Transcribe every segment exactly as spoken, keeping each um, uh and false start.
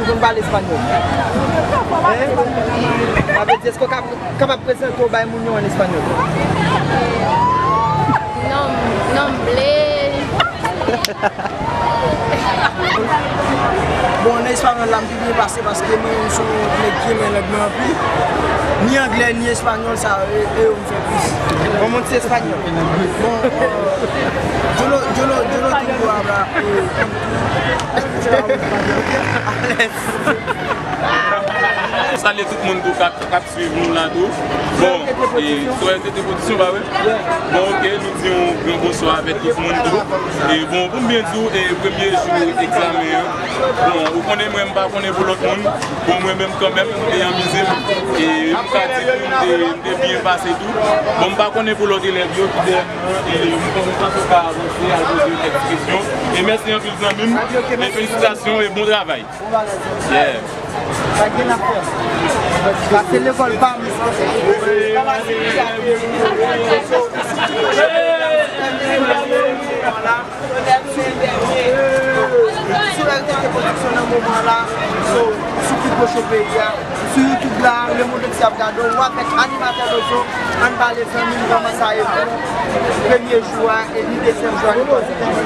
Konn pale espanyòl? Hein? Sa vle di, èske w ka, kapab prezante w bay moun yo an espanyòl? Nom, nombre. Bon, nan espanyòl la, m pi byen pase paske mwen menm se yon nèg ki renmen lang mwen anpil. Ni anglè, ni espanyòl, sa e, e yo m fè plis. Bon, moun se espanyòl. Bon, euh, yo lo, yo lo, yo lo tengo habla, eh, alèz. Salye tout moun tou k ap k ap swiv nou la tou. Bon, e, sou R T T Production, pa vre? Bon, ok, nou di yon gran bonswa avèk tout moun tou. E bon, pou m byen di w, e premye jou egzamen an, bon, ou konnen mwen, m pa konnen pou lòt moun. Bon, mwen menm kanmenm, m te anmize m. E m ka di ke m te, m te byen pase tou. Bon, m pa konnen pou lòt elèv yo ki dèyè mwen, e m konnen pa si w ka avanse, al poze yo kèk ti kesyon. E mèsi anpil zanmi m, e felisitasyon e bon travay. Yeah. Pa gen afè. Pase lekòl pa m. Sou R T T Production nan moman la, so, sou Pi Gwo Cho peyi a, sou YouTube la, lemonn antye ap gade w, ou avèk animatè Lozo, ann pale zanmi m kòman sa ye pou premye jou a, epi dezyèm jou a, nou pase kòman?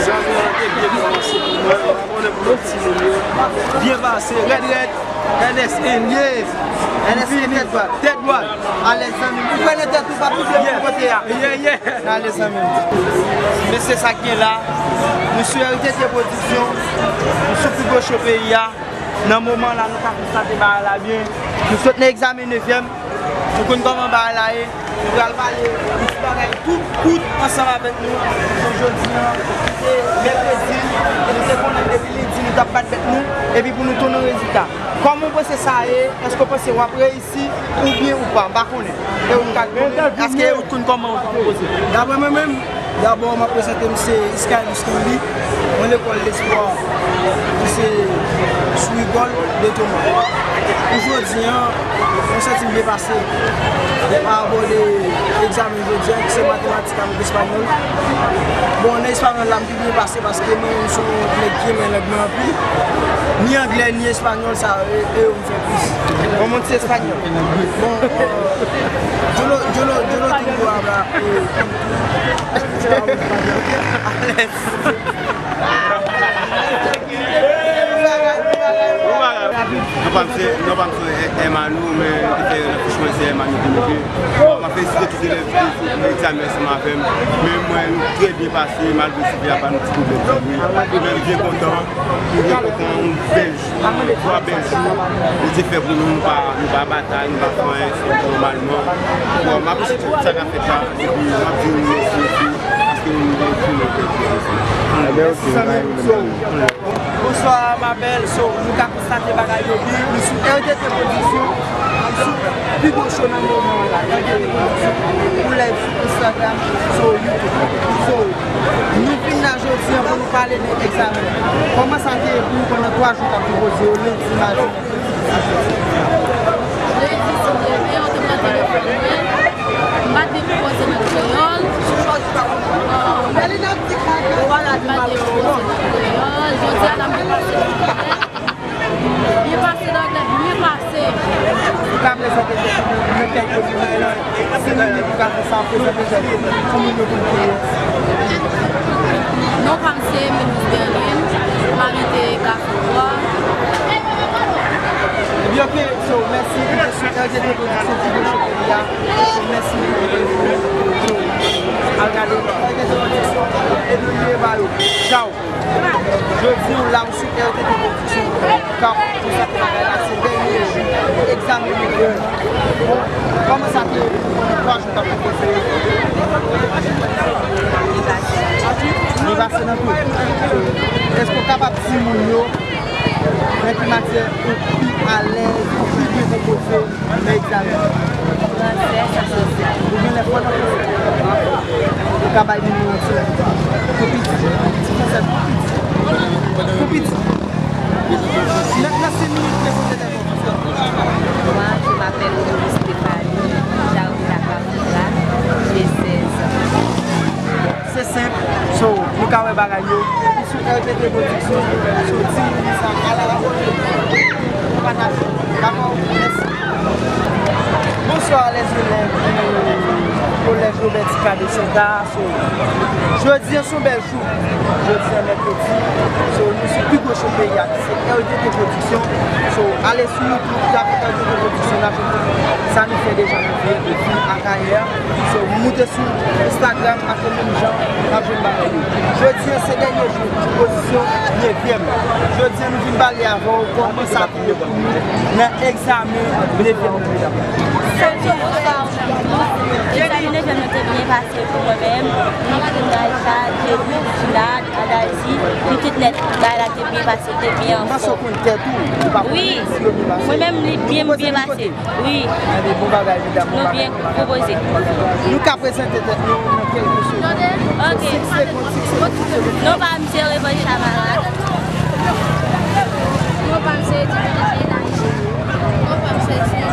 Zanmi an te byen kòmanse pou mwen, m pa konnen pou lòt timoun yo. Byen pase, rèd rèd. Ernest Elie. Ernest Elie, tèt dwat. Tèt dwat. Alèz zanmi m. Ou kwè nan tèt ou, pa pwoblèm pou kote a. Yeah, yeah. Alèz zanmi m. Men se sa k gen la. Nou sou R T T Production. Nou sou Pi Gwo Cho peyi a. Nan moman la, nou ka konstate bagay la byen. Nou sot nan egzamen nevyèm. Nou konn kòman bagay la ye. Nou pral pale yon ti bagay tout kout ansanm avèk nou. Pou jodi a, se mèkredi, e nou te konnen depi lendi nou t ap bat bèt nou, epi pou nou tounen rezilta. Kòman w panse sa ye? Èske w panse w ap reyisi oubyen ou pa? M pa konnen. E ou, Kat, èske ou konn kòman ou pral poze? Daprè mwen menm, dabò, m ap prezante m se Iscaël Stanley, mwen lekòl Lespwa, ki se sou Rigòl de Toma. Pou jodi a, mwen santi m byen pase. Mwen abòde egzamen jodi a, ki se matematik avèk espanyòl. Bon, nan espanyòl la, m pi byen pase paske mwen menm se yon nèg ki renmen lang mwen anpil. Ni anglè, ni espanyòl, sa e, e yo m fè plis. Bon, moun se espanyòl. Bon, euh, yo lo, yo lo, yo lo tengo habla, eh, alèz. Non pa m se, non pa m se Emmanuel, men m te fè nan fich mwen se Emmanuel Timote. Bon, m ap felisite tout elèv ki sot nan egzamen ansanm avè m. Men mwen, nou trè byen pase, malgre sijè a ba nou ti pwoblèm, men m byen kontan. M byen kontan, yon bèl jou, twa bèl jou, Bondye fè pou nou, nou pa, nou pa batay, nou pa fè anyen, se nòmalman. Bon, m apresye tout sa k ap fèt la, epi m ap di nou mèsi tou, paske nou vin sou nou. Ebyen, ok, nou pa yon pwoblèm. Bonswa, ma belle. So, nou ka konstate bagay yo byen. Nou sou R T T Production. Nou sou Pi Gwo Cho nan moman an la. R T T Production. Pou live sou Instagram, sou YouTube. So, nou vin la jodi a pou nou pale de egzamen. Kòman sa te ye pou ou pandan twa jou k ap depoze yo, lendi, madi? Lendi, si Dye vle, yo te pran telefòn mwen. M pa t vin poze nan kreyòl. M pa t vin poze nan kreyòl. Jodi a la, m vin pase nan anglè. Byen pase nan anglè, byen pase. Ou ka prezante tèt ou nan kèk moun nan, si minit ou ka fè sa, prezante tèt ou pou moun yo konn ki ou. Non pa m se Minous Berlin, m abite Kafou Bwa. Ebyen, ok, so, mèsi, mèsi, R T T Production, Ti Gwo Cho peyi a. So, mèsi, so, al gade, R T T Production, e nou ye ba yo. Tchao. Jodi a la, ou sou R T T Production, k ap konstate bagay la, se dènye jou egzamen yo. Bon, kòman sa te ye pou ou pandan twa jou k ap depoze yo? Li pase nan tout. Èske w kapab di moun yo nan ki matyè ou pi alèz, ou pi byen konpoze? Nan egzamen. Fransè, sa se. Ou genlè fò nan fransè. Ou ka bay nimewo an, silvouplè? Pou piti. Ti fransè pou piti. Pou piti. Nan, nan senk minit, reponn tèt ou an fransè. Moi, je m'appelle Rose Stéphanie, j'habite à Kafou Bwa, j'ai seize ans. Se senp. So, nou ka wè bagay yo. Epi sou R T T Production, sou Ti Minisa, ala la. Gade senta, so, jodi an se yon bèl jou. Jodi an mèkredi. So, nou sou pi gwo cho peyi a, ki se R T T Pwodiksyon. So, ale sou YouTube, tape R T T Pwodiksyon, n ap jwenn tout sa nou fè deja nan vil, nan vil Akayè. So, moute sou Instagram, ak menm jan, n ap jwenn bagay yo. Jodi an se dènye jou pozisyon nevyèm. Jodi an nou vin pale avè w kòman sa te ye pou nou nan egzamen nevyèm nan, medam. Egzamen nevyèm nou te byen pase pou mwen menm, Nicky, Naïcha, Jerry, Gina, Adazi, nou tout nèt, bagay la te byen pase, te byen anfòm. Ou pa konn tèt ou, ou pa konn si yo byen pase. Wi, mwen menm li byen, byen pase. Wi. Gade, bon bagay, medam, bon bagay. Nou byen konpoze. Nou ka prezante tèt nou nan kèlke segonn. Ok. Senk segonn, senk segonn, senk segonn. Non pa m se Revanj Chamala. Non pa m se Edith Angela. Non pa m se Edith.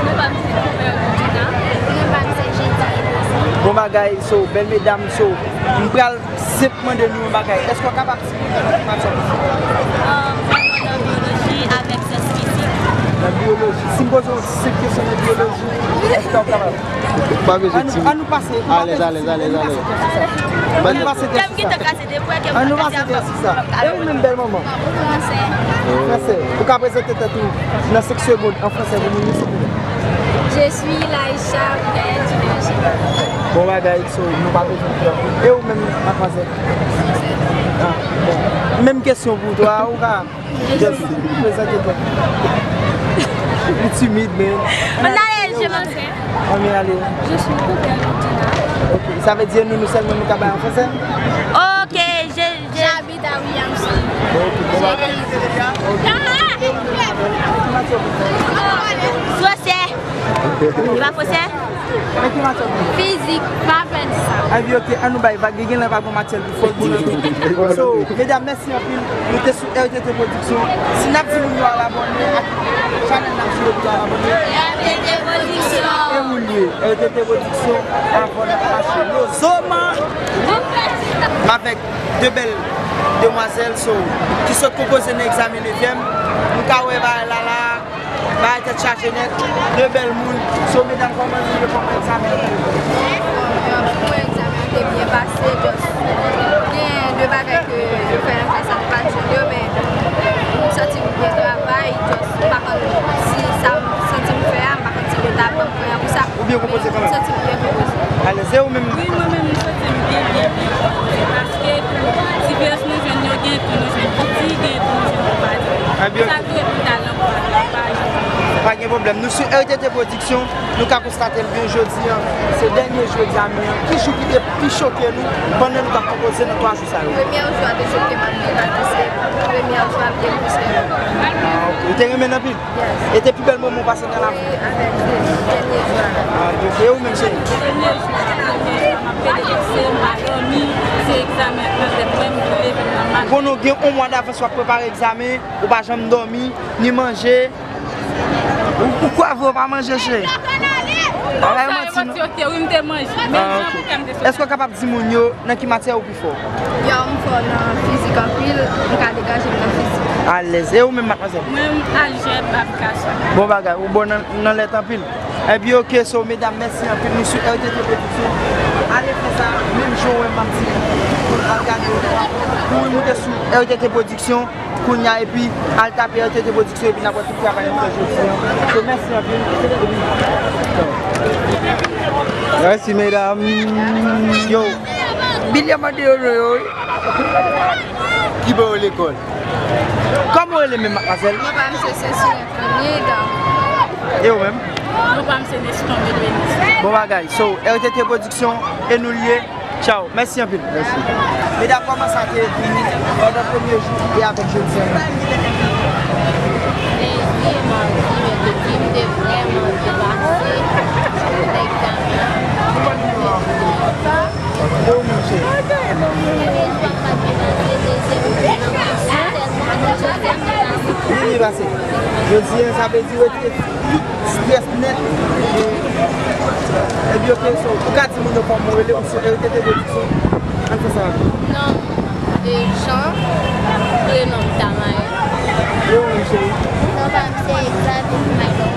Non pa m se Dina. Non pa m se Jenny. Bon bagay, so, bèl medam, so, m pral senp mande nou yon bagay. Èske w kapab di nou nan ki matyè w te fè? Mwen nan biyoloji avèk syans fizik. Nan biyoloji. Si m poze w ti senp kesyon nan biyoloji, èske w kapab? Pa bezwen timid. Ann nou pase, ann nou pase. Alèz, alèz, alèz, alèz. Ann nou pase tèt sou sa. Ann nou pase tèt sou sa. E ou menm, bèl manman? Fransè. Fransè. Ou ka prezante tèt ou nan senk segonn an fransè pou nou, silvouplè? Je suis Laïcha Brène du Verger. Bon bagay, so, nou pa bezwen di anpil. E ou menm, madmwazèl? Ah, bon. Menm kesyon pou ou tou, ou ka just prezante tèt ou. Ou timid, men. Ann ale, je m'en vais. Ann ale. Je suis Coquelle Dina. Ok, sa vle di nou, nou sèlman nou ka bay an fransè? Ok, je, je, j'habite à Williamson. Ok, bon bagay. Fransè. Li pa fransè? Fizik, pa pè di sa. Ann, ok, ann nou bay vag, li genlè pa gon matyè l pi fò pou nou. So, medam, mèsi anpil. Nou te sou R T T Pwodiksyon. Si n ap di moun yo al abòne ak chanèl n ap di yo pou yo al abòne. R T T Pwodiksyon. E ou l ye, R T T Pwodiksyon, abòne ak machin yo. Zoman! M avèk de bèl demwazèl, so, ki sot konpoze nan egzamen nevyèm. Nou ka wè bagay la la. Bagay tèt chaje nèt, de bèl moun. So, medam, kòman nou ye, kòman egzamen an te ye? Bon, egzamen an te byen pase, just gen de bagay ke yo fè nan klas la, m pa t jwenn yo, men m santi m byen travay, just m pa konn si sa m santi m fè a, m pa konn si yo ta ban m pwen an pou sa. Ou byen konpoze kanmenm? M santi m byen konpoze. Alèz, e ou menm? Wi, mwen menm, m santi m byen, byen, byen konpoze, paske tou, divès nou jwenn yo, gen tou nou jwenn piti, gen tou nou jwenn papa. Sa ki ret pou talan. Pa gen pwoblèm. Nou sou R T T Pwodiksyon, nou ka konstate l byen jodi an. Se dènye jou egzamen an. Ki jou ki te pi choke nou pandan nou t ap konpoze nan twa jou sa yo? Premyè jou a te choke m anpil, paske premyè jou a te plis rèv. Ah, ok. Ou te renmen l anpil? Yes. E te pi bèl moman w pase nan lavi? Wi, avèk dènye jou a. Ah, ok. E ou menm, cheri? Dènye jou a, m ap pede lekse, m pa dòmi, se egzamen nan tèt mwen, m vle vin nan mak. Konnen w gen yon mwa davans w ap prepare egzamen, ou pa janm dòmi, ni manje. Ou, ou kwè vre ou pa manje, cheri? Bagay manti, non? Ok, wi, m te manje. Men jan pou kè m te soti. Èske w kapab di moun yo nan ki matyè ou pi fò? Yo, m fò nan fizik anpil, m ka degaje m nan fizik. Alèz. E ou menm, madmwazèl? Mwen, m aljèb, aplikasyon. Bon bagay, ou bon nan, nan lèt anpil. Ebyen, ok, so, medam, mèsi anpil. Nou sou R T T Pwodiksyon. Ale fè sa, menm jan w wè m ap di, pou n al gade, pou w moute sou R T T Pwodiksyon. Kounye a, epi al tape R T T Pwodiksyon, epi n ap wè tout travay nou fè jodi an. So, mèsi anpil. Mèsi, medam. Yo, Billy mande yo non yo, wi. Ki bò yo lekòl? Kòman w rele menm, madmwazèl? Papa m se Cécile Anthony, donk. E ou menm? Papa m se Neston Bedrenis. Bon bagay. So, R T T Pwodiksyon, e nou l ye. Tchaw, mèsi anpil. Mèsi. Medam, kòman sa te ye pou nou pandan premye jou e avèk jodi an? Lendi, madi, mèkredi, m te vrèman byen pase nan egzamen an. E ou menm, cheri? Premye jou a pa t byen pase, dezyèm jou a pa t byen pase, twazyèm jou a byen pase. Byen pase. Jodi an, sa vle di retire tout strès nèt. Ebyen, ok, so, ou ka di moun yo kòman w rele, ou sou R T T Pwodiksyon. Ann fè sa rapid. Non, e, Jean, prenon m Tamae. E ou menm, cheri? Non pa m se Xavier Michael.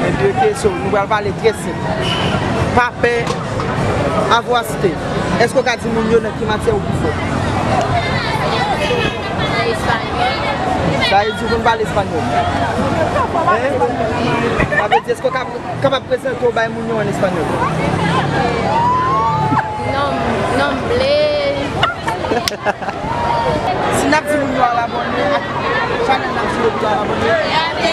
Ebyen, ok, So, nou pral pale trè senp. Pa pè, avwaste. Èske w ka di moun yo nan ki matyè ou pi fò? Espanyòl. Sa vle di ou konn pale espanyòl? Sa vle di, èske w ka, kapab prezante w bay moun yo an espanyòl? Nom, nombre. Si n ap di moun yo al abòne ak chanèl n ap di yo pou yo al abòne.